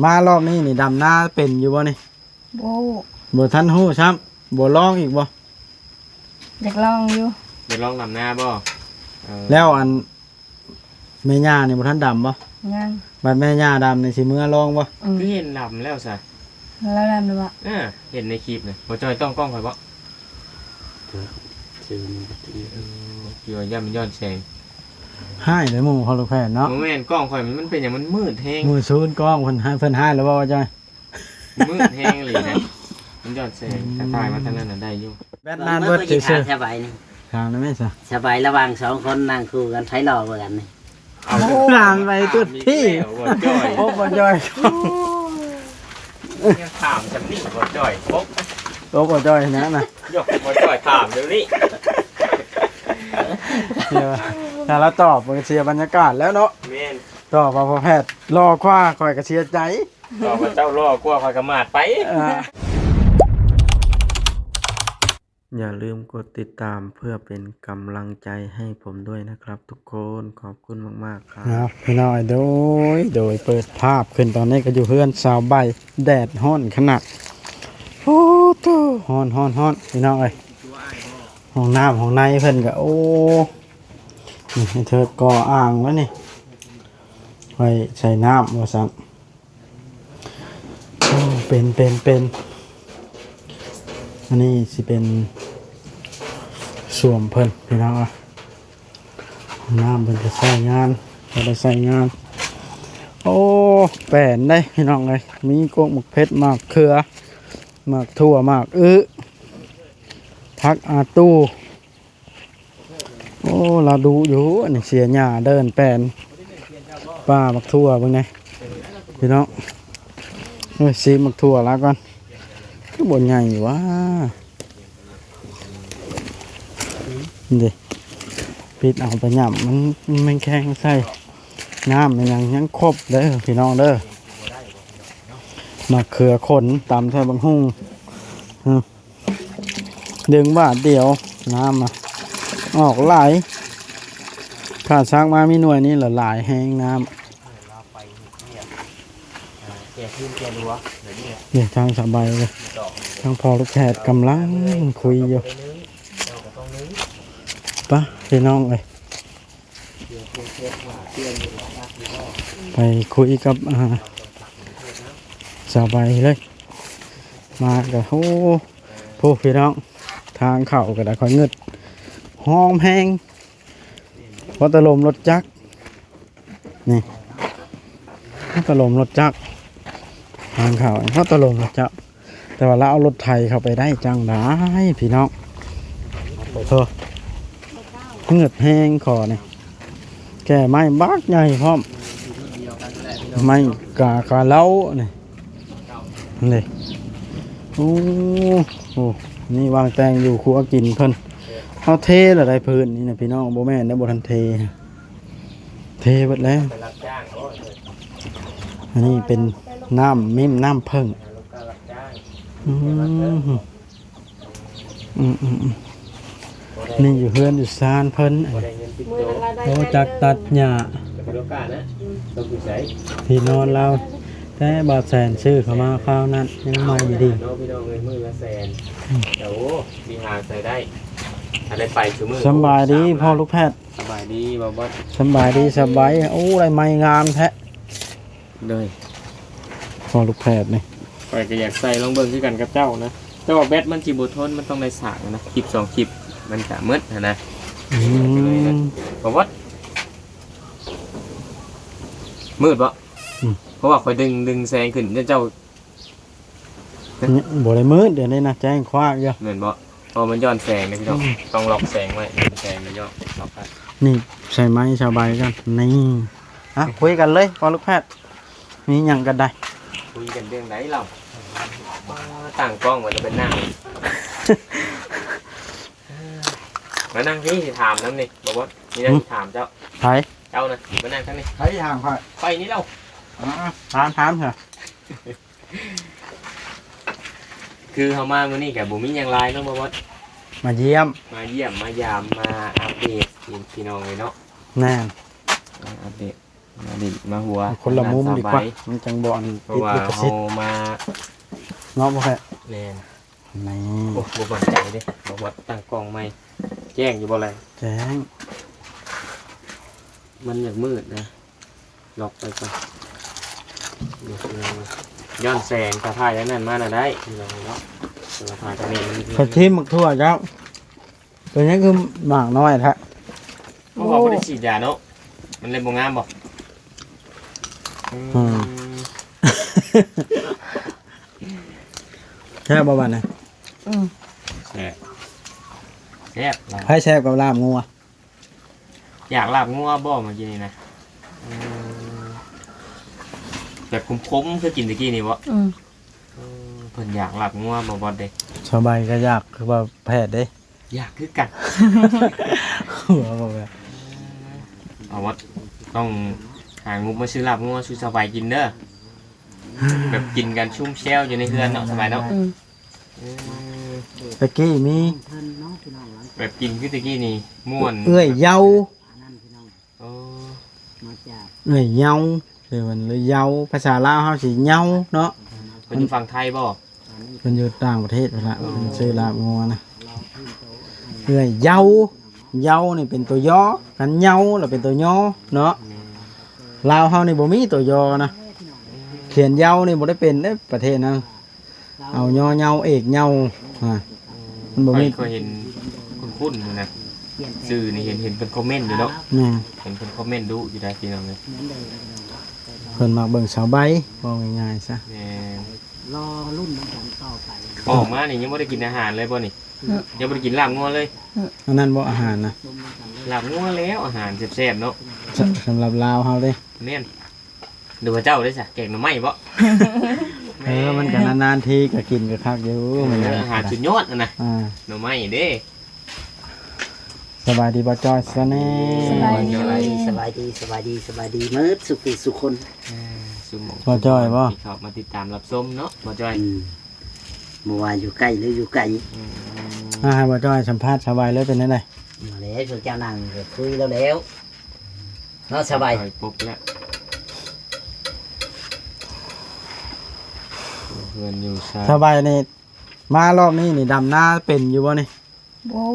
ມາລອບນີ້ນີ້ດຳນາເປັນຢູ່ບໍ່ນີ້? ບໍ່ຮູ້ ບໍ່ທັນຮູ້ຊ້ຳ. ບໍ່ລອງອີກບໍ່? ຢາກລອງຢູ່. ຢາກລອງດຳນາບໍ່? ເອີ ແລ້ວອັນ ແມ່ຍ່ານີ້ບໍ່ທັນດຳບໍ່? ຍັງ. ບັດແມ່ຍ່າດຳນີ້ຊິເມືອລອງບໍ່? ອືມ ຄືເຫັນດຳແລ້ວຊະ? ລາວດຳແລ້ວບໍ່? ເອີ ເຫັນໃນຄລິບນະ. ບໍ່ຈ່ອຍຕ້ອງກ້ອງຂ້ອຍບໍ່? ເອີ ຄືມັນກໍ ເອີ ຢູ່ຢ້ານມັນຍ້ອນແສງ. ຮ້າຍເດ້ໝູ່ພໍ່ລູກແພດເນາະ. ບໍ່ແມ່ນ ກ້ອງຂ້ອຍມັນ ມັນເປັນຫຍັງ ມັນມືດແຮງ. ມື້ຊືນກ້ອງເພິ່ນ ເພິ່ນຮ້າຍແລ້ວບໍ່ວ່າຈ້ອຍ? ມືດແຮງອີ່ຫຼີນະ ມັນຍ້ອນແສງ. ອືມ ຖ້າຖ່າຍມາທາງນັ້ນນະໄດ້ຢູ່. ແບັດນານເບິດຊື່ໆ. ສະບາຍນີ້ ຖາມໄດ້ໄໝຊະ? ສະບາຍ ລະຫວ່າງສອງຄົນນັ່ງຄູ່ກັນ ໃຜຫຼໍ່ກວ່າກັນນີ້? ເອົາ ຖາມໄປຕຸດທີ່. ໂອ້ ບໍ່ຈ່ອຍ ໂອ້ ບໍ່ຈ່ອຍ ຍັງຖາມຊ່ຳນີ້ ບໍ່ຈ່ອຍ. ໂອ້ ໂອ້ ບໍ່ຈ່ອຍນະ ນະ ໂອ້ ບໍ່ຈ່ອຍ ຖາມດຽວນີ້. ດຽວ ຖ້າລາວຕອບມັນກໍເສຍບັນຍາກາດແລ້ວເນາະ. ແມ່ນ ຕອບວ່າພໍ່ແພດຫຼໍ່ກວ່າ ຂ້ອຍກໍເສຍໃຈ. ບອກວ່າເຈົ້າຫຼໍ່ກວ່າ ຂ້ອຍກໍໝາດໄປ. ອ່າ ຢ່າລືມກົດຕິດຕາມເພື່ອເປັນກຳລັງໃຈໃຫ້ຜົມດ້ວຍນະຄັບທຸກຄົນ. ຂອບຄຸນມາກໆ ຄັບ. ເອົາ ພີ່ນ້ອງເອີຍ ໂດຍ ໂດຍ ເປີດພາບຂຶ້ນ ຕອນນີ້ກໍຢູ່ເຮືອນສາວໃບ. ແດດຮ້ອນຂະໜາດ ໂອ້ໂຕ ຮ້ອນ ຮ້ອນ ຮ້ອນ ພີ່ນ້ອງເອີຍ. ຫ້ອງນ້ຳຫ້ອງໃນເພິ່ນກໍ ໂອ້ ນີ້ ໃຫ້ເທີກໍອ່າງໄວ້ນີ້ ໄວ້ໃສ່ນ້ຳວ່າຊັ້ນ. ໂອ້ ເປັນ ເປັນ ເປັນ ອັນນີ້ຊິເປັນສ້ວມເພິ່ນ ພີ່ນ້ອງເອີຍ. ຫ້ອງນ້ຳເພິ່ນກໍໃຊ້ງານ ກໍໄດ້ໃຊ້ງານ. ໂອ້ ແປນເດ້ ພີ່ນ້ອງເອີຍ ມີກົກໝາກເຜັດ ໝາກເຂືອ ໝາກຖົ່ວ ໝາກອຶ ຜັກອາຕູ. ໂອ້ ລາວດຸຢູ່ ອັນນີ້ເສຍຫຍ້າເດີນແປນປ່າໝາກຖົ່ວເບິ່ງແດ່ ພີ່ນ້ອງ. ໂອ້ຍ ຊີມໝາກຖົ່ວລາວກ່ອນ ຄືບໍ່ໃຫຍ່ຫວາ. ນີ້ເດ້ ປິດເອົາໄປຫຍ້ຳ ມັນ ມັນແຂງໃສ່ ນ້ຳມັນຍັງ ຍັງຄົບເດີ ພີ່ນ້ອງເດີ. ໝາກເຂືອຂົນ ຕຳໃສ່ບັກຫຸ່ງ ອື ດຶງບາດດຽວ ນ້ຳອະ ອອກຫຼາຍ. ຂ້າສັກມາມີໜ່ວຍນີ້ລະຫຼາຍແຮງນ້ຳ. ນີ້ທາງສະບາຍເລີຍ ທາງພໍ່ລູກແພດກຳລັງຄຸຍຢູ່. ປະ ພີ່ນ້ອງເອີຍ ໄປຄຸຍກັບ ອ່າ ສາວໃບເລີຍ. ມາກໍ ໂອ້ ໂອ້ ພີ່ນ້ອງ ທາງເຂົ້າກໍໄດ້ ຂ້ອຍງຶດ ຮ້ອນແຮງ ພໍຕະລົມລົດຈັກ ນີ້ ພໍຕະລົມລົດຈັກ ທາງເຂົ້າພໍຕະລົມລົດຈັກ. ແຕ່ວ່າລາວເອົາລົດໄຖເຂົ້າໄປໄດ້ຈັ່ງໃດພີ່ນ້ອງ. ໂອ້ ເຫືອດແຮງຂໍນີ້ ແກ່ໄມ້ບັກໃຫຍ່ພ້ອມ ໄມ້ກາ ກາເລົານີ້ ນີ້. ໂອ້ ໂອ້ ນີ້ວາງແຕ່ງຢູ່ຄົວກິນເພິ່ນ. ເຮົາເທແລ້ວໄດ້ພື້ນນີ້ນະພີ່ນ້ອງ ບໍ່ແມ່ນໄດ້ ບໍ່ທັນເທ. ເທເບິດແລ້ວ. ອັນນີ້ເປັນນ້ຳມິ້ມ ນ້ຳເຜິ້ງ. ອືມ ອືມໆໆ ນີ້ຢູ່ເຮືອນຢູ່ຊານເພິ່ນ. ໂອ້ ຈັກຕັດຫຍ້າ ທີ່ນອນລາວ ແຕ່ບ່າວແສນຊື້ເຂົ້າມາຄາວນັ້ນ ຍັງໃໝ່ດີ. ໂອ້ ມີຫາໃສ່ໄດ້ ຖ້າໄດ້ໄປຊຸມື້. ສຳບາຍດີພໍ່ລູກແພດ. ສະບາຍດີບ່າວບອດ. ສຳບາຍດີສະບາຍ. ໂອ້ ໄດ້ໄມ້ງາມແທ້. ໂດຍ ພໍ່ລູກແພດນີ້ ຂ້ອຍກໍຢາກໃສ່ລອງເບິ່ງຄືກັນກັບເຈົ້ານະ ແຕ່ວ່າແບັດມັນຊິບໍ່ທົນ ມັນຕ້ອງໄດ້ສາກນະ ຄລິບສອງຄລິບມັນກະໝົດຫັ້ນນະ. ອືມ ບ່າວບອດ ມືດບໍ່? ອືມ ເພາະວ່າຂ້ອຍດຶງ ດຶງແສງຂຶ້ນ ເຈົ້າ ນີ້ບໍ່ໄດ້ມືດ ດຽວນີ້ນະ ແຈ້ງຂວາກຢູ່. ແມ່ນບໍ່? ເພາະມັນຍ້ອນແສງເດ້ພີ່ນ້ອງ. ອືມ ຕ້ອງລັອກແສງໄວ້ ແສງມັນຍ້ອນ ລັອກໄວ້. ນີ້ໃສ່ໄມ້ສະບາຍກ່ອນ ນີ້. ອ່ະ ຄຸຍກັນເລີຍພໍ່ລູກແພດ ມີຫຍັງກໍໄດ້. ຄຸຍກັນເລື່ອງໃດລາວ? ຕັ້ງກ້ອງໄວ້ແລ້ວໄປນັ່ງ ມານັ່ງພີ້ ຊິຖາມນຳນີ້ ບ່າວບອດ ມີແນວ ຫືມ ຊິຖາມເຈົ້າ. ໃຜ? ເຈົ້ານະ ມານັ່ງທາງນີ້. ໃຜຖາມຂ້ອຍ? ຂ້ອຍນີ້ລາວ. ອ່າ ຖາມ ຖາມເຖາະ. ຄືເຮົາມາມື້ນີ້ກໍບໍ່ມີຫຍັງຫຼາຍເນາະ ບ່າວບອດ ມາຢ້ຽມ ມາຢ້ຽມມາຢາມ ມາອັບເດດພີ່ນ້ອງເອີຍເນາະ. ແມ່ນ ມາອັບເດດ ມາຫຼິ້ນມາຫົວ ຄົນລະມຸມດີກວ່າ ທາງດ້ນສາວໃບ ມັນຈັ່ງບໍ່ອັນ ເພາະວ່າເຮົາມາ ເນາະ ບໍ່ແພ້ ແມ່ນ ນີ້ ໂອ້ ບໍ່ໝັ້ນໃຈເດ້ ບໍ່ວ່າຕັ້ງກ້ອງໃໝ່ ແຈ້ງຢູ່ບໍ່ແລະ ແຈ້ງ ມັນຢາກມືດນະ ລັອກໄປກ່ອນ ຍ້ອນແສງ ຖ້າຖ່າຍແນວນັ້ນມານະໄດ້ ພີ່ນ້ອງເນາະ ແຕ່ວ່າຖ່າຍຕອນນີ້ມັນ ຂ້ອຍຖິ້ມໝາກຖົ່ວເຈົ້າ ເປັນຫຍັງຄືໝາກນ້ອຍແທ້? ເພາະວ່າບໍ່ໄດ້ສີດຢາເນາະ ມັນເລີຍບໍ່ງາມບໍ? ອືມ ອືມ ແຊບບໍ່ບາດນີ້? ອືມ ແຊບ ແຊບຫຼາຍ ໃຜແຊບກວ່າລາບງົວ? ຢາກລາບງົວບໍ່ມື້ກີ້ນີ້ນະ? ອືມ ແບບຂົມໆ ຄືກິນຕະກີ້ນີ້ບໍ? ອືມ ເອີ ເພິ່ນຢາກລາບງົວບໍ່ບອດເດ້? ສະບາຍກໍຢາກ ຄືວ່າແພດເດ້ ຢາກຄືກັນ ຫົວບໍ່ແບບ ເອົາວ່າຕ້ອງຫາງົບມາຊື້ລາບງົວສູ່ສະບາຍກິນເດີ ແບບກິນກັນຊຸມແຊວຢູ່ໃນເຮືອນເນາະ ສະບາຍເນາະ ອືມ ອືມ ແຕ່ກີ້ມີ ແບບກິນຄືແຕ່ກີ້ນີ້ມ່ວນ ເອື້ອຍເຍົາ ໂອ້ ເອື້ອຍເຍົາ ເອີ້ນວ່າເຍົາ ພາສາລາວເຮົາຊິເຍົາເນາະ ເພິ່ນຢູ່ຝັ່ງໄທບໍ? ເພິ່ນຢູ່ຕ່າງປະເທດພຸ້ນລະ ເພິ່ນຊື້ລາບງົວນະ ເອື້ອຍເຍົາ ເຍົານີ້ເປັນຕົວ ຢ ຄັນເຍົາລະເປັນຕົວ ຍ ເນາະ ລາວເຮົານີ້ບໍ່ມີຕົວ ຍ ນະ ຂຽນເຍົານີ້ບໍ່ໄດ້ເປັນເດ້ປະເທດນະ ເອົາ ຍ ເຍົາ ເອກ ເຍົາ ອາ ມັນບໍ່ມີ ຂ້ອຍ ຂ້ອຍເຫັນຄຸ້ນໆຢູ່ນະ ຊື່ນີ້ເຫັນ ເຫັນເພິ່ນຄອມເມັນຢູ່ເນາະ ແມ່ນ ເຫັນເພິ່ນຄອມເມັນດຸຢູ່ໄດ໋ ພີ່ນ້ອງເອີຍ ເພິ່ນມັກເບິ່ງສາວໃບ ເວົ້າງ່າຍໆຊະ ແມ່ນ ລໍລຸ້ນນຳກັນຕໍ່ໄປ ອອກມານີ້ຍັງບໍ່ໄດ້ກິນອາຫານເລີຍບໍ່ນີ້? ອືມ ຍັງບໍ່ໄດ້ກິນລາບງົວເລີຍ? ອືມ ອັນນັ້ນບໍ່ອາຫານນະ? ລາບງົວແລ້ວ ອາຫານແຊບໆເນາະ ສ- ສຳລັບລາວເຮົາເດ້ ແມ່ນ ຫຼືວ່າເຈົ້າໄດ້ສະ ແກງໜໍ່ໄມ້ບໍ? ເອີ ແມ່ນ ມັນກໍນານໆທີກໍກິນກໍຄັກຢູ່ ເອີ ມັນກໍອາຫານສຸດຍອດຫັ້ນນະ ອ່າ ໜໍ່ໄມ້ເດ້ ສະບາຍດີບໍ່ຈ້ອຍຊາແນລ ສະບາຍດີ ສະບາຍດີ ສະບາຍດີ ສະບາຍດີ ສະບາຍດີໝົດສູ່ຜູ້ສູ່ຄົນ ເອີ ສູ່ໝົດ ບໍ່ຈ້ອຍບໍ່ ທີ່ເຂົ້າມາຕິດຕາມຮັບຊົມເນາະ ບໍ່ຈ້ອຍ ອືມ ບໍ່ວ່າຢູ່ໃກ້ຫຼືຢູ່ໄກ ອືມ ອ່າ ໃຫ້ບໍ່ຈ້ອຍສຳພາດສະບາຍເລີຍ ເປັນແນວໃດ? ມາແລ້ວ ພວກເຈົ້ານັ່ງກໍຄຸຍແລ້ວແລ້ວ ເນາະ ສະບາຍ ປົບແລ້ວ ເຮືອນຢູ່ຊາ ສະບາຍນີ້ ມາລອບນີ້ນີ້ ດຳນາເປັນຢູ່ບໍ່ນີ້? ບໍ່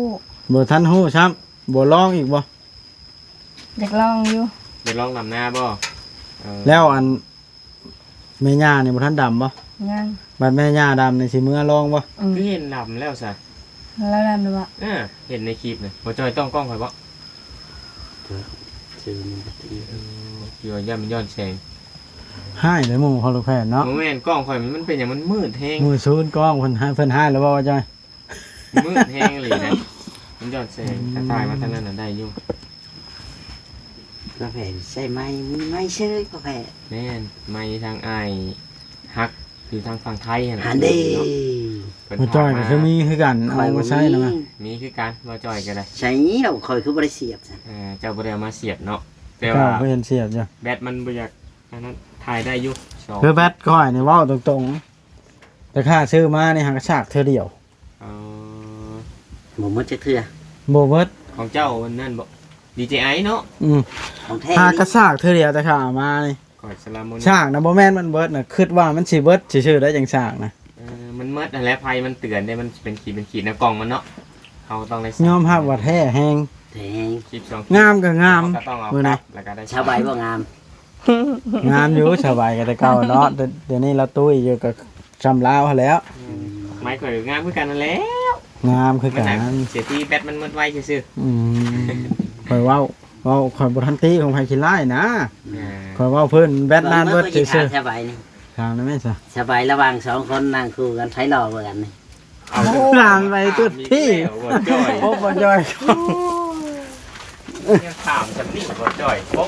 ບໍ່ທັນຮູ້ຊ້ຳ ບໍ່ລອງອີກບໍ່? ຢາກລອງຢູ່ ຢາກລອງດຳນາບໍ່? ເອີ ແລ້ວອັນ ແມ່ຍ່ານີ້ບໍ່ທັນດຳບໍ່? ຍັງ ບັດແມ່ຍ່າດຳນີ້ຊິເມືອລອງບໍ່? ອືມ ຄືເຫັນດຳແລ້ວຊະ ລາວດຳແລ້ວບໍ່? ເອີ ເຫັນໃນຄລິບນະ ບໍ່ຈ່ອຍຕ້ອງກ້ອງຂ້ອຍບໍ່? ເອີ ຢ້ານມັນຍ້ອນແສງ ຮ້າຍເດ້ໝູ່ພໍ່ລູກແພດເນາະ ບໍ່ແມ່ນກ້ອງຂ້ອຍມັນເປັນຫຍັງ ມັນມືດແຮງ ມື້ຊືນກ້ອງເພິ່ນ ເພິ່ນຮ້າຍແລ້ວບໍ່ວ່າຈ້ອຍ? ມືດແຮງອີ່ຫຼີນະ ມັນຍ້ອນແສງ ອືມ ຖ້າຖ່າຍມາທາງນັ້ນນະໄດ້ຢູ່ ພໍ່ແພດໃຊ້ໄມ້ ມີໄມ້ເຊີຍພໍ່ແພດ ແມ່ນ ໄມ້ທາງອ້າຍຮັກຢູ່ທາງຝັ່ງໄທຫັ້ນນະ ຫັ້ນເດ້ ເພິ່ນ ບໍ່ຈ່ອຍກໍຄືມີຄືກັນ ເອົາມາໃຊ້ນຳ ມີຄືກັນ ບໍ່ຈ່ອຍກໍໄດ້ ໃຊ້ແລ້ວ ຂ້ອຍຄືບໍ່ໄດ້ສຽບຊັ້ນ ເອີ ເຈົ້າບໍ່ໄດ້ເອົາມາສຽບເນາະ ແຕ່ວ່າເຫັນສຽບຢູ່ ແບັດມັນບໍ່ຢາກ ອັນນັ້ນ ຖ່າຍໄດ້ຢູ່ ຄືແບັດຂ້ອຍນີ້ເວົ້າຕົງໆ ແຕ່ຂ້າຊື້ມານີ້ຫາກະຊາກເທື່ອດຽວ ເອີ ບໍ່ໝົດຈັກເທື່ອ ບໍ່ເບິດ ຂອງເຈົ້າອັນນັ້ນບໍ່ ດີເຈໄອເນາະ ອືມ ຂອງແທ້ ຫາກະຊາກເທື່ອດຽວ ແຕ່ຂ້າເອົາມານີ້ ຂ້ອຍສະລາມົນ ຊາກນະ ບໍ່ແມ່ນມັນເບິດນະ ຄິດວ່າມັນຊິເບິດຊື່ໆ ໄດ້ຈັ່ງຊາກນະ ເອີ ມັນໝົດຫັ້ນແຫຼະ ໄຟມັນເຕືອນເດ້ ມັນເປັນຂີດເປັນຂີດໃນກ່ອງມັນເນາະ ເຮົາຕ້ອງໄດ້ ຍອມຮັບວ່າແທ້ແຮງ ແທ້ແຮງ ສິບສອງ ງາມກໍງາມ ເຮົາກໍຕ້ອງເອົາ ມື້ນີ້ ກັບ ແລ້ວກໍໄດ້ ສະບາຍບໍ່ງາມ? ງາມຢູ່ ສະບາຍກວ່າແຕ່ເກົ່າເນາະ ດ- ດຽວນີ້ລາວຕຸ້ຍຢູ່ ກໍຊ່ຳລາວຫັ້ນແຫຼ້ວ ອືມ ໄມ້ຂ້ອຍກໍງາມຄືກັນຫັ້ນແຫຼ້ວ ງາມຄືກັນ ມັນໜັກ ເສຍທີແບັດມັນໝົດໄວຊື່ໆ ອືມ ຂ້ອຍເວົ້າ ເວົ້າ ຂ້ອຍບໍ່ທັນຕິຂອງໃຜຂີ້ຮ້າຍນະ ອ່າ ຂ້ອຍເວົ້າເພິ່ນແບັດນານເບິດຊື່ໆ ສະບາຍນີ້ ຖາມໄດ້ແມ່ນຊະ ສະບາຍ ລະຫວ່າງສອງຄົນນັ່ງຄູ່ກັນ ໃຜຫຼໍ່ກວ່າກັນນີ້? ເອົາ ຖາມໄປຕຸດທີ່ ໂອ້ ບໍ່ຈ່ອຍ ຍັງຖາມຊັ້ນນີ້ບໍ່ຈ່ອຍ ໂອ້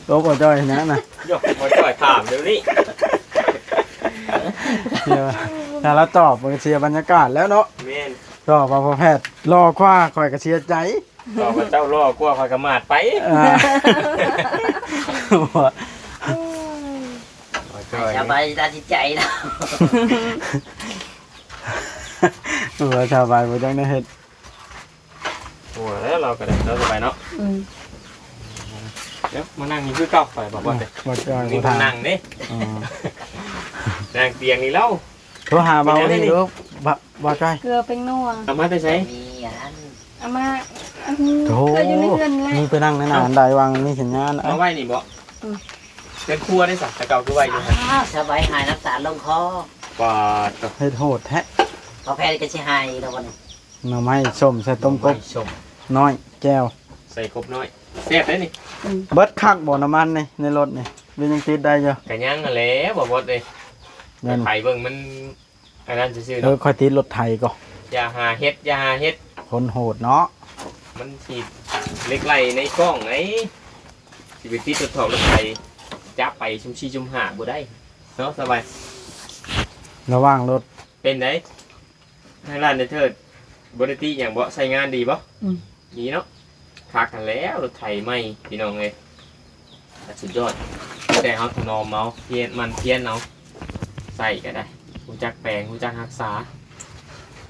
ໂອ້ ບໍ່ຈ່ອຍນະນະ ຢອກບໍ່ຈ່ອຍຖາມດຽວນີ້ ດຽວ ຖ້າລາວຕອບມັນກໍເສຍບັນຍາກາດແລ້ວເນາະ ແມ່ນ ຕອບວ່າພໍ່ແພດຫຼໍ່ກວ່າ ຂ້ອຍກໍເສຍໃຈ ຕອບວ່າເຈົ້າຫຼໍ່ກວ່າ ຂ້ອຍກໍໝາດໄປ ອ່າ ບໍ່ຈ່ອຍ ສະບາຍຕັດສິນໃຈແລ້ວ ໂອ້ ສະບາຍບໍ່ຈັກແນວເຮັດ ໂອ້ ແລ້ວລາວກໍໄດ້ ລາວສະບາຍເນາະ ອືມ ດຽວມານັ່ງນີ້ຄືເກົ່າ ຂ້ອຍບອກວ່າ ອືມ ບໍ່ຈອຍ ມີ ບໍ່ ຄົນ ທາງ ນັ່ງເດ້ ອືມ ນັ່ງຕຽງນີ້ແລ້ວ. ໂທຫາເບົາ ເປັນຫຍັງ ນີ້ ນີ້ ເອີ ບ- ເບົາຈ້ອຍ ເກືອແປ້ງນົວ ເອົາມາແຕ່ໃສ? ມີອັນ ເອົາມາ ອັນ ໂອ້ ເກືອຢູ່ໃນເຮືອນແຫຼະ ມີໄປນັ່ງໃນນັ້ນ ເອົ້າ ອັນໃດຫວ່າງມີສັນຍານ ເອົາໄວ້ນີ້ບໍ? ອືມ ເຮືອນຄົວໄດ້ສະ ແຕ່ເກົ່າຄືໄວ້ຢູ່ຫັ້ນ. ອ້າວ ສະບາຍ ຫາຍນ້ຳຕາລົງຄໍ ປາດໂທ້ ເຮັດໂຫດແທ້ ເອົາແຜ່ນກໍຊິຫາຍແລ້ວບັດນີ້. ໜໍ່ໄມ້ສົ້ມໃສ່ຕົ້ມກົບ ໜໍ່ໄມ້ສົ້ມ ນ້ອຍ ແຈ່ວ ໃສ່ກົບນ້ອຍ ແຊບເດ້ນີ້. ອືມ ເບິດຄັກບໍ່ນ້ຳມັນນີ້ ໃນລົດນີ້ ຫຼືຍັງຕິດໄດ້ຢູ່? ກະຍັງຫັ້ນແຫຼະ ບໍ່ໝົດເດ້ ຍັງ ໄປເບິ່ງມັນ ອັນນັ້ນຊື່ໆ ເອີ ເນາະ ຂ້ອຍຕິດລົດໄຖກໍ ຢ່າຫາເຮັດ ຢ່າຫາເຮັດ ຄົນໂຫດເນາະ ມັນຊິເຫຼັກໄຫຼໃນກ້ອງໄດ໋ ຊິໄປຕິດລົດຖອກລົດໄຖ ຈັບໄປຊຸມສີ່ຊຸມຫ້າບໍ່ໄດ້ເນາະ. ສະບາຍ ລະຫວ່າງລົດ ເປັນໃດ ທາງດ້ານໄດ້ເທີດ ບໍ່ໄດ້ຕິຫຍັງບໍ່? ໃຊ້ງານດີບໍ່? ອືມ ດີເນາະ ຄັກຫັ້ນແຫຼະ ລົດໄຖໃໝ່ພີ່ນ້ອງເອີຍ ສຸດຍອດ ແຕ່ເຮົາຖະໜອມເອົາ ພຽນ ໝັ່ນພຽນເອົາ ໃຊ້ກໍໄດ້ ຮູ້ຈັກແປງ ຮູ້ຈັກຮັກສາ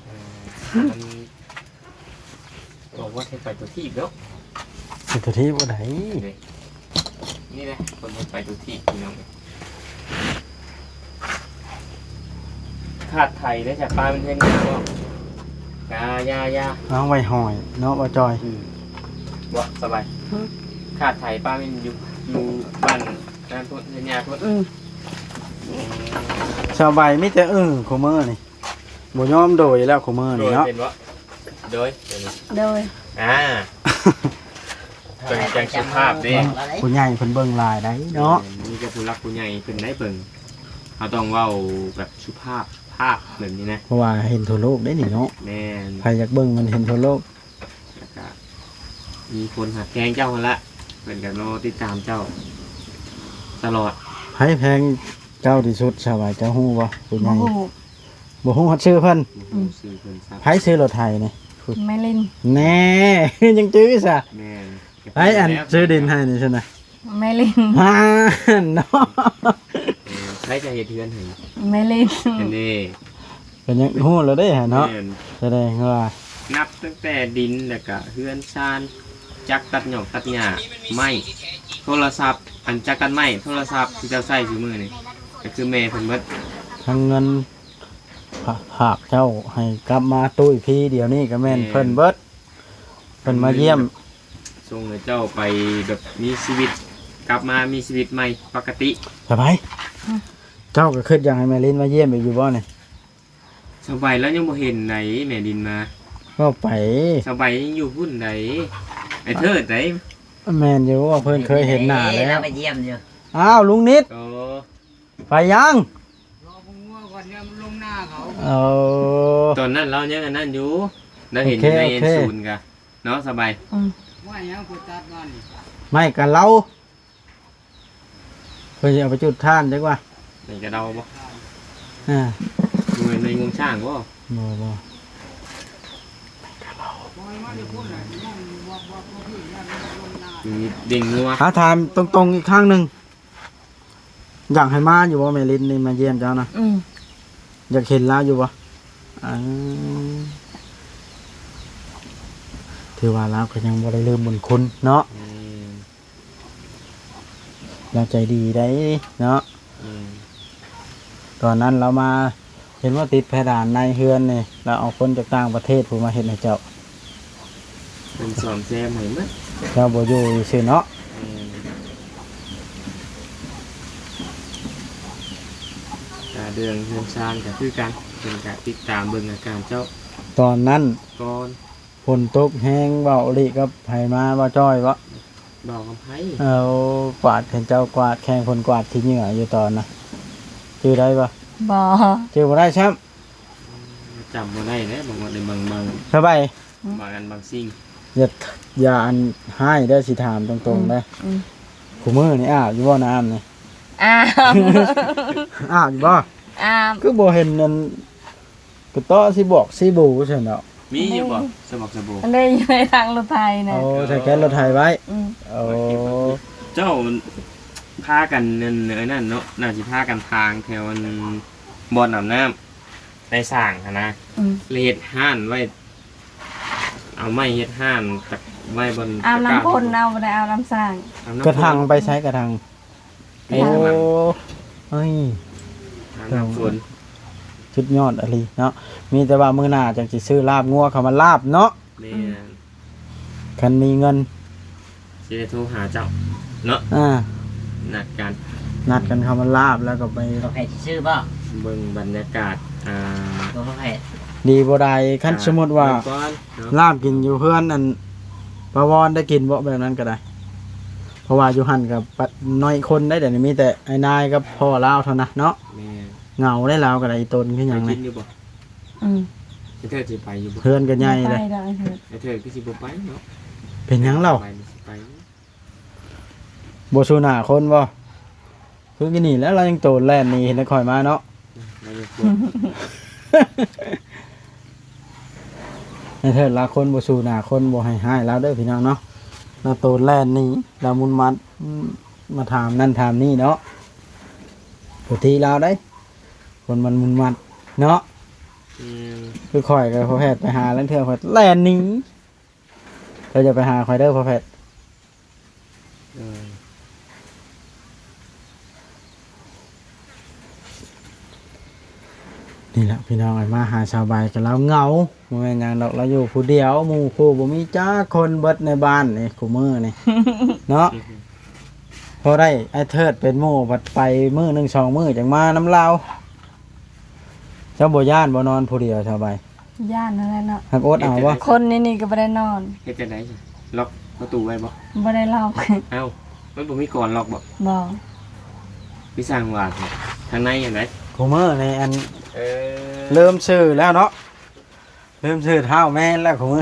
ເອີ ມັນ ບອກວ່າເຮັດໄປຕົວທີບເນາະ ເຮັດຕົວທີບບໍ່ໄດ້ ນີ້ແຫຼະ ຄົນເຮັດໄປຕົວທີບພີ່ນ້ອງເອີຍ. ຂາດໄຖໄດ້ຈາກປ້າເປັນເຮືອນຍາບໍ່? ຢ່າ ຢ່າ ຢ່າ ເອົາໄວ້ຫ້ອຍເນາະ ບໍ່ຈ່ອຍ ອືມ ບໍ່ສະບາຍ ຫືມ ຂາດໄຖປ້າເປັນຢູ່ ຢູ່ບ້ານນັ້ນພຸ້ນ ເຮືອນຍາພຸ້ນ ອືມ ສະບາຍມີແຕ່ ເອີ ຄູ່ມື້ນີ້ ບໍ່ຍອມໂດຍແລ້ວຄູ່ມື້ນີ້ເນາະ ໂດຍເປັນບໍ່? ໂດຍ ໂດຍ ອ່າ ເບິ່ງຈັ່ງສຸພາບເດ້ ຜູ້ໃຫຍ່ເພິ່ນເບິ່ງຫຼາຍໄດ໋ເນາະ ແມ່ນ ມີແຕ່ຜູ້ຫຼັກຜູ້ໃຫຍ່ເພິ່ນໄດ້ເບິ່ງ ເຮົາຕ້ອງເວົ້າແບບສຸພາບພາບແບບນີ້ນະ ເພາະວ່າເຫັນທົ່ວໂລກເດ້ນີ້ເນາະ ແມ່ນ ໃຜຢາກເບິ່ງມັນເຫັນທົ່ວໂລກ ແລ້ວກະມີຄົນຮັກແພງເຈົ້າຫັ້ນລະ ເພິ່ນກະລໍຕິດຕາມເຈົ້າຕະຫຼອດ. ໃຜແພງເຈົ້າທີ່ສຸດ ສາວໃບ ເຈົ້າຮູ້ບໍ່? ຜູ້ໃຫຍ່ ບໍ່ຮູ້ ບໍ່ຮູ້ຮອດຊື່ເພິ່ນ ບໍ່ຮູ້ຊື່ເພິ່ນຊ້ຳ ໃຜຊື້ລົດໄຖນີ້? ແມ່ລິນ ແນ່ ຍັງຈື່ຊະ ແມ່ນ ໃຜອັນຊື້ດິນໃຫ້ນີ້ຊັ້ນນະ? ແມ່ລິນ ຫັ້ນເນາະ ເອີ ໃຜຈະເຮັດເຮືອນໃຫ້? ແມ່ລິນ ອັນນີ້ ກໍຍັງຮູ້ແລ້ວເດ້ເນາະ ແມ່ນ ສະແດງວ່າ ນັບຕັ້ງແຕ່ດິນ ແລ້ວກະເຮືອນຊານ ຈັກຕັດຫຍ້ອງຕັດຫຍ້າ ໄມ້ ໂທລະສັບ ອັນຈັກຕັດໄມ້ ໂທລະສັບທີ່ເຈົ້າໃຊ້ຊຸມື້ນີ້ ກໍຄືແມ່ເພິ່ນເບິດ ທັງເງິນ ຝ- ຝາກເຈົ້າໃຫ້ກັບມາຕຸ້ຍພີດຽວນີ້ກໍແມ່ນ ແມ່ນ ເພິ່ນເບິດ ເພິ່ນມາຢ້ຽມ ສົ່ງໃຫ້ເຈົ້າໄປແບບມີຊີວິດ ກັບມາມີຊີວິດໃໝ່ປົກກະຕິ. ສະບາຍ ເຈົ້າກໍຄິດຢາກໃຫ້ແມ່ລິນມາຢ້ຽມອີກຢູ່ບໍ່ນີ້? ສະບາຍລາວຍັງບໍ່ເຫັນໃດ ແມ່ລິນມາ ເວົ້າໄປ ສະບາຍຍັງຢູ່ພຸ້ນໃດ ໄອ້ເທີດໃດ ແມ່ນຢູ່ວ່າເພິ່ນເຄີຍເຫັນໜ້າແລ້ວ ລາວໄປຢ້ຽມຢູ່. ອ້າວ ລຸງນິດ ໂອ້ ໄປຍັງ? ລໍເບິ່ງງົວກ່ອນ ຢ້ານມັນລົງນາເຂົາ. ເອີ ຕອນນັ້ນລາວຍັງອັນນັ້ນຢູ່ ລາວເຫັນຢູ່ໃນ ໂອເຄ ໂອເຄ ສູນກະເນາະ ສະບາຍ. ອືມ ໄມ້ຫຍັງຜູ້ຕັດມານີ້? ໄມ້ກະເລົາ ເພິ່ນຊິເອົາໄປຈຸດຖ່ານຈັກວ່າ. ໄມ້ກະເລົາບໍ່? ອ່າ ບໍ່ແມ່ນໄມ້ງວງຊ້າງບໍ່? ບໍ່ ບໍ່ ໄມ້ກະເລົາ ມັນເດ້ງງົວ. ຫາຖາມຕົງໆອີກຄັ້ງໜຶ່ງ ຢາກໃຫ້ມາຢູ່ບໍ່ແມ່ລິນນີ້ ມາຢ້ຽມເຈົ້ານະ? ອືມ ຢາກເຫັນລາວຢູ່ບໍ່? ເອີ ຖືວ່າລາວກໍຍັງບໍ່ໄດ້ລືມບຸນຄຸນເນາະ. ອືມ ລາວໃຈດີໄດ໋ເນາະ. ອືມ ຕອນນັ້ນລາວມາ ເຫັນວ່າຕິດເພດານໃນເຮືອນນີ້ ລາວເອົາຄົນຈາກຕ່າງປະເທດຜູ້ມາເຮັດໃຫ້ເຈົ້າ. ເພິ່ນສ້ອມແຊມໃຫ້ໝົດ ເຈົ້າບໍ່ຢູ່ຊື່ເນາະ. ແມ່ນ ກະເລື່ອງເຮືອນຊານກະຄືກັນ ເພິ່ນກະຕິດຕາມເບິ່ງອາການເຈົ້າ ຕອນນັ້ນ ກ່ອນ ຝົນຕົກແຮງ ເວົ້າອີ່ຫຼີກັບໃຜມາ ເວົ້າຈ້ອຍບໍ່? ເວົ້າກັບໃຜ? ເອົາ ກວາດ ເຫັນເຈົ້າກວາດ ແຂ່ງຄົນກວາດຂີ້ເຫຍື້ອຢູ່ຕອນນະ ຈື່ໄດ້ບໍ່? ບໍ່ ຈື່ບໍ່ໄດ້ຊ້ຳ. ຈຳບໍ່ໄດ້ແລ້ວ ບາງວັນ ບາງ ບາງ ສະບາຍ ບາງອັນບາງສິ່ງ. ຢ່າ ຢ່າອັນຮ້າຍເດີ ຊິຖາມຕົງໆເດີ. ອືມ ອືມ ຄູ່ມື້ນີ້ອາບຢູ່ບໍ່ນ້ຳນີ້? ອາບ ອາບຢູ່ບໍ່? ອາບ ຄືບໍ່ເຫັນອັນ ກະເຕາະຊິບອກຊິບູຊັ້ນດອກ. ມີຢູ່ບໍ່? ສະບອກສະບູ ອັນໃດຢູ່ໃນຖັງລົດໄຖນະ. ໂອ້ ໃສ່ແກັສລົດໄຖໄວ້. ອືມ ໂອ້ ເຈົ້າພາກັນນັ້ນ ອັນນັ້ນເນາະ ໜ້າຊິພາກັນທາງແຖວອັນບ່ອນອາບນ້ຳໃນສ້າງຫັ້ນນະ. ອືມ ແລ້ວເຮັດຮ້ານໄວ້ ເອົາໄມ້ເຮັດຮ້ານຈັກ ໄວ້ບ່ອນອາບນ້ຳຝົນເອົາ ບໍ່ໄດ້ອາບນ້ຳສ້າງ. ອາບນ້ຳຝົນ ກະຖັງໄປໃສກະຖັງ? ໂອ້ ເອີຍ ອາບນ້ຳຝົນ ສຸດຍອດອີ່ຫຼີເນາະ. ມີແຕ່ວ່າມື້ໜ້າຈັ່ງຊິຊື້ລາບງົວເຂົ້າມາລາບເນາະ. ແມ່ນ ຄັນມີເງິນ ຊິໄດ້ໂທຫາເຈົ້າເນາະ. ອ່າ ນັດກັນ ນັດກັນເຂົ້າມາລາບ ແລ້ວກໍໄປ ບໍ່ແພດຊິຊື້ບໍ່? ເບິ່ງບັນຍາກາດ ອ່າ ບໍ່ແພດ ດີບໍ່ໄດ້. ຄັນ ອ່າ ສົມມຸດວ່າ ເບິ່ງກ່ອນເນາະ ລາບກິນຢູ່ເຮືອນອັນປາວອນໄດ້ກິນບໍ່? ແບບນັ້ນກໍໄດ້ ເພາະວ່າຢູ່ຫັ້ນກໍປະ ນ້ອຍຄົນໄດ໋ ດຽວນີ້ມີແຕ່ອ້າຍນາຍກັບພໍ່ລາວເທົ່ານັ້ນເນາະ. ແມ່ນ ເຫງົາໄດ໋ລາວກໍໄດ້ ອີ່ຕົນຄືຫຍັງ ໄດ້ກິນຢູ່ບໍ່? ອືມ ໄອ້ເທີດຊິໄປຢູ່ບໍ່? ເຮືອນກໍໃຫຍ່ເດ້ ບໍ່ໄປດອກໄອ້ເທີດ. ໄອ້ເທີດຄືຊິບໍ່ໄປເນາະ. ເປັນຫຍັງເລົ່າ? ໄປນີ້ຊິໄປ ບໍ່ສູ້ໜ້າຄົນບໍ່? ຄືກີ້ນີ້ແຫຼະ ລາວຍັງໂຕນແລ່ນໜີ ເຫັນແຕ່ຂ້ອຍມາເນາະ. ລາວຍັງໂຕນ ໄອ້ເທີດລາວຄົນບໍ່ສູ້ໜ້າຄົນ ບໍ່ໃຫ້ຮ້າຍລາວເດີພີ່ນ້ອງເນາະ. ລາວໂຕນແລ່ນໜີ ລາວມຸນມັດ ອືມ ມາຖາມນັ້ນຖາມນີ້ເນາະ. ປົກກະຕິລາວໄດ໋ ຄົນມັນມຸນມັດເນາະ. ອືມ ຄືຂ້ອຍກໍພໍແພດໄປຫາລາງເທື່ອ ຂ້ອຍແລ່ນໜີ. ເຈົ້າຢ່າໄປຫາຂ້ອຍເດີພໍ່ແພດ. ເອີ ນີ້ລະພີ່ນ້ອງເອີຍ ມາຫາສາວໃບກໍລາວເຫງົາ ບໍ່ແມ່ນຫຍັງດອກ ລາວຢູ່ຜູ້ດຽວ ໝູ່ຄູ່ບໍ່ມີຈັກຄົນ ເບິດໃນບ້ານນີ້ຄູ່ມື້ນີ້ເນາະ. ພໍໄດ້ອ້າຍເທີດເປັນໝູ່ ພັດໄປມື້ໜຶ່ງສອງມື້ຈັ່ງມານຳລາວ. ເຈົ້າບໍ່ຢ້ານບໍ່ນອນຜູ້ດຽວສາວໃບ? ຢ້ານຫັ້ນແຫຼະເນາະ. ຮັກອົດເອົາບໍ່? ຄົນໃນນີ້ກໍບໍ່ໄດ້ນອນ. ເຮັດຈັ່ງໃດ? ລັອກປະຕູໄວ້ບໍ່? ບໍ່ໄດ້ລັອກ. ເອົ້າ ມັນບໍ່ມີກອນລັອກບໍ່? ບໍ່. ຄືຊ່າງວ່າທາງໃນຫັ້ນໃດ໋. ຄູ່ມື້ນີ້ອັນ ເອີ ເລີ່ມຊື່ແລ້ວເນາະ ເລີ່ມຊື່ທ້າວແມ່ນແລ້ວຄູ່ມື້.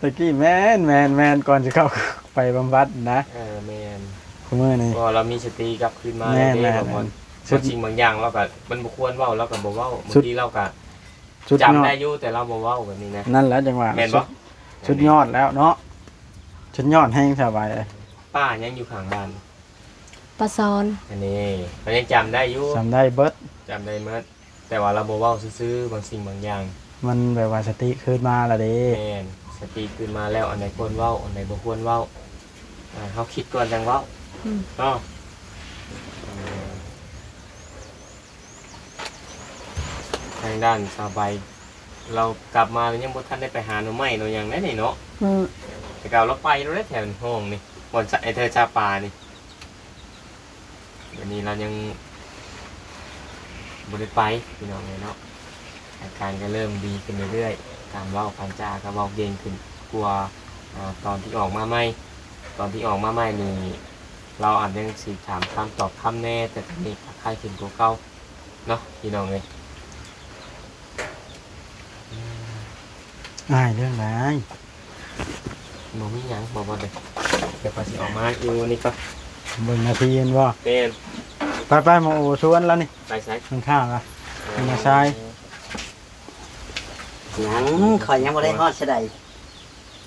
ຕະກີ້ແມ່ນ ແມ່ນ ແມ່ນ ກ່ອນຊິເຂົ້າໄປບຳບັດນະ. ເອີ ແມ່ນ. ຄູ່ມື້ນີ້ ເພາະວ່າລາວມີສະຕິກັບຄືນມາແລ້ວເດ້. ແມ່ນ ບາງ ແມ່ນ ບາງສິ່ງບາງຢ່າງລາວກໍ ມັນບໍ່ຄວນເວົ້າ ລາວກໍບໍ່ເວົ້າ. ບາງທີລາວກໍ ສຸດຍອດ ຈຳໄດ້ຢູ່ ແຕ່ລາວບໍ່ເວົ້າແບບນີ້ນະ. ນັ້ນແຫຼະຈັ່ງວ່າ ແມ່ນບໍ່? ສຸດ ສຸດຍອດແລ້ວເນາະ ສຸດຍອດແຮງສະບາຍເອີຍ. ປ້າຍັງຢູ່ຂ້າງບ້ານ? ປ້າສອນ ອັນນີ້ ລາວຍັງຈຳໄດ້ຢູ່ ຈຳໄດ້ເບິດ ຈຳໄດ້ໝົດ ແຕ່ວ່າລາວບໍ່ເວົ້າຊື່ໆ ບາງສິ່ງບາງຢ່າງ ມັນແບບວ່າສະຕິຄືນມາລະເດ້. ແມ່ນ ສະຕິຄືນມາແລ້ວ ອັນໃດຄວນເວົ້າ ອັນໃດບໍ່ຄວນເວົ້າ ອ່າ ເຮົາຄິດກ່ອນຈັ່ງເວົ້າ ອືມ ເນາະ. ທາງດ້ານສາວໃບ ລາວກັບມາແລ້ວຍັງບໍ່ທັນໄດ້ໄປຫາໜໍ່ໄມ້ໜໍ່ຫຍັງເດ້ນີ້ເນາະ. ອືມ ແຕ່ເກົ່າລາວໄປໂລດເດ້ແຖວຫ້ອງນີ້ ບ່ອນ ສ- ໄອ້ແຖວຊາປານີ້. ດຽວນີ້ລາວຍັງບໍ່ໄດ້ໄປພີ່ນ້ອງເອີຍເນາະ. ອາການກໍເລີ່ມດີຂຶ້ນເລື້ອຍໆ ການເວົ້າການຈາກໍເວົ້າເກັ່ງຂຶ້ນກວ່າ ອ່າ ຕອນທີ່ອອກມາໃໝ່. ຕອນທີ່ອອກມາໃໝ່ນີ້ ລາວອາດຍັງຊິຖາມຄຳຕອບຄຳແດ່ ແຕ່ຕອນນີ້ກໍໄຄຂຶ້ນກວ່າເກົ່າເນາະ ພີ່ນ້ອງເອີຍ. ອ້າຍເລື່ອງໃດ? ບໍ່ມີຫຍັງ ບໍ່ ບໍ່ໄດ້ ດຽວຂ້ອຍຊິອອກມາຢູ່ນີ້ກ່ອນ. ເບິ່ງໜ້າທີ່ແມ່ນບໍ່? ແມ່ນ. ໄປໆ ໝໍໂອຊວນລະນີ້. ໄປໃສ? ມັນຂ້າວລະ ເອີ ມາຊາຍ. ຍັງ ຂ້ອຍຍັງບໍ່ໄດ້ຮອດຊະໃດ.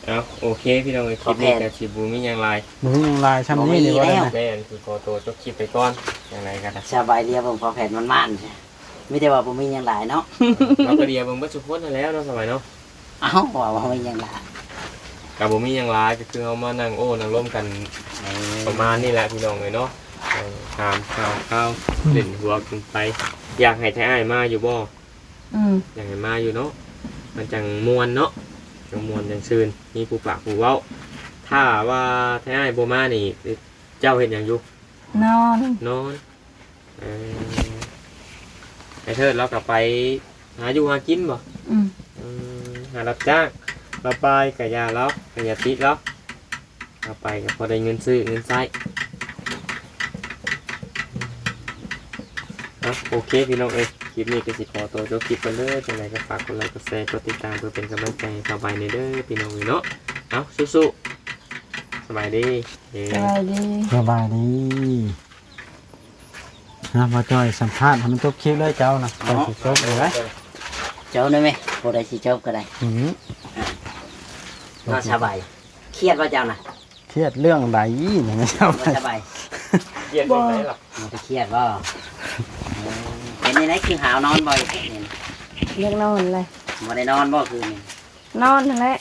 ເອົ້າ ໂອເຄ ພີ່ນ້ອງເອີຍ ຄລິບນີ້ກໍຊິບໍ່ມີຫຍັງຫຼາຍ ບໍ່ມີຫຍັງຫຼາຍ ຊ່ຳນີ້ນີ້ບໍ່ໄດ້ນະ. ແມ່ນ ຄືຂໍໂຕຈົບຄລິບໄປກ່ອນ ຈັ່ງໃດກໍໄດ້. ສະບາຍດີ ເບິ່ງພໍແພດມັນໆ ມີແຕ່ວ່າບໍ່ມີຫຍັງຫຼາຍເນາະ. ເອີ ເຮົາກໍດຽວເບິ່ງເບິດທຸກຄົນຫັ້ນແຫຼະເນາະ ສະບາຍເນາະ. ເອົ້າ ວ່າບໍ່ມີຫຍັງຫຼາຍ ກໍບໍ່ມີຫຍັງຫຼາຍ ກໍຄືເຮົາມານັ່ງໂອ້ນັ່ງລົມກັນ ເອີ ປະມານນີ້ແຫຼະ ພີ່ນ້ອງເອີຍເນາະ. ເອີ ຖາມຂ່າວຄາວ ອືມ ຫຼິ້ນຫົວກັນໄປ. ຢາກໃຫ້ໄທອ້າຍມາຢູ່ບໍ່? ອືມ ຢາກໃຫ້ມາຢູ່ເນາະ ມັນຈັ່ງມ່ວນເນາະ ຈັ່ງມ່ວນຈັ່ງຊື່ນ ມີຜູ້ປາກຜູ້ເວົ້າ. ຖ້າວ່າໄທອ້າຍບໍ່ມານີ້ ເຈົ້າເຮັດຫຍັງຢູ່? ນອນ ນອນ. ເອີ ໄອ້ເທີດລາວກໍໄປຫາຢູ່ຫາກິນບໍ່? ອືມ ອືມ ຫາຮັບຈ້າງ. ລາວໄປກໍຢ່າລາວ ກໍຢ່າຕິດລາວ. ເອົາໄປກໍພໍໄດ້ເງິນຊື້ເງິນໃຊ້. ເອົາ ໂອເຄ ພີ່ນ້ອງເອີຍ ຄລິບນີ້ກໍຊິຂໍໂຕຈົບຄລິບກ່ອນເດີ. ຈັ່ງໃດກໍຝາກກົດໄລ ກົດແຊ ກົດຕິດຕາມ ເພື່ອເປັນກຳລັງໃຈໃຫ້ສາວໃບແດ່ເດີ ພີ່ນ້ອງເອີຍເນາະ. ເອົາ ສູ້ໆ ສະບາຍດີ. ສະບາຍດີ ສະບາຍດີ. ນະ ບໍ່ຈ່ອຍ ສຳພາດໃຫ້ມັນຈົບຄລິບເລີຍເຈົ້ານະ. ເອົາ ຂ້ອຍຊິຈົບເລີຍ. ເຈົ້າໄດ້ໄໝ? ຜູ້ໃດຊິຈົບກໍໄດ້. ອືມ ເນາະ ສະບາຍ. ຄຽດບໍ່ເຈົ້ານະ? ຄຽດເລື່ອງໃດນະ ສະບາຍ? ຄຽດເລື່ອງໃດລະ? ບໍ່ໄດ້ຄຽດບໍ່? ເອີ ເປັນຈັ່ງໃດຄືຫາວນອນບໍ່? ຢາກນອນແຫຼະ. ບໍ່ໄດ້ນອນບໍ່ຄືນນີ້? ນອນຫັ້ນແຫຼະ.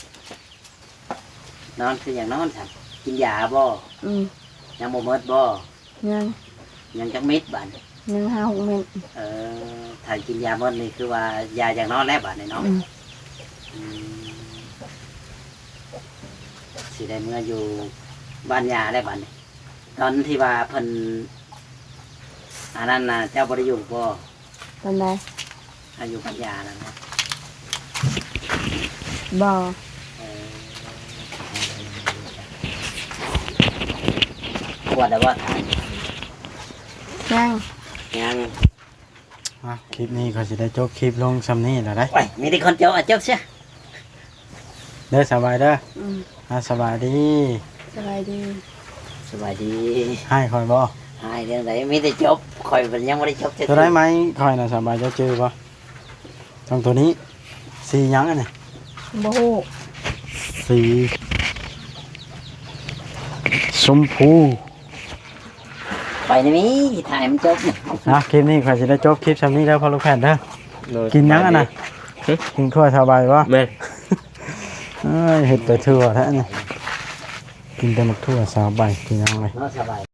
ນອນຄືຫຍັງນອນຊັ້ນ? ກິນຢາບໍ່? ອືມ ຍັງບໍ່ໝົດບໍ່? ຍັງ ຍັງຈັກເມັດບາດນີ້? ຍັງຫ້າຫົກເມັດ. ເອີ ຖ້າກິນຢາໝົດນີ້ຄືວ່າຢາຢາກນອນແລ້ວບາດນີ້ເນາະ. ອືມ ອືມ ຊິໄດ້ເມືອຢູ່ບ້ານຍ່າແລ້ວບາດນີ້. ຕອນທີ່ວ່າເພິ່ນອັນນັ້ນນະ ເຈົ້າບໍ່ໄດ້ຢູ່ບໍ່? ຕອນໃດ? ອາຍຸປັນຍານັ້ນນະ? ບໍ່. ເອີ ກວດແລ້ວບໍ່? ຍັງ ຍັງ. ອ່ະ ຄລິບນີ້ຂ້ອຍຊິໄດ້ຈົບຄລິບລົງຊ່ຳນີ້ແລ້ວໄດ໋. ໂອ້ຍ ມີແຕ່ຄົນຈົບ ອະ ຈົບຊະ. ເດີ ສະບາຍເດີ. ອືມ ອ່າ ສະບາຍດີ. ສະບາຍດີ. ສະບາຍດີ. ຮ້າຍຂ້ອຍບໍ່? ຮ້າຍເລື່ອງໃດ? ມີແຕ່ຈົບ ຂ້ອຍມັນຍັງບໍ່ໄດ້ຈົບຈັກ ຕົວໃດໄມ້ຂ້ອຍນະ ສະບາຍ ເຈົ້າຈື່ບໍ່? ຕ້ອງຕົວນີ້. ສີຫຍັງອັນນີ້? ບໍ່ຮູ້. ສີຊົມພູ. ໄປນີ້ມີ ຖ່າຍໃຫ້ມັນຈົບ. ອ່ະ ຄລິບນີ້ຂ້ອຍຊິໄດ້ຈົບຄລິບຊ່ຳນີ້ເດີ ພໍ່ລູກແພດເດີ. ໂດຍ ກິນຫຍັງອັນນະ? ສະບາຍດີ. ຫຶ? ກິນຂົ້ວຊາວໃບບໍ່? ແມ່ນ. ເອີຍ ເຮັດໄປທົ່ວແທ້ນີ້ ກິນແຕ່ໝາກຖົ່ວຊາວໃບ ພີ່ນ້ອງເອີຍ. ເນາະ ສະບາຍ.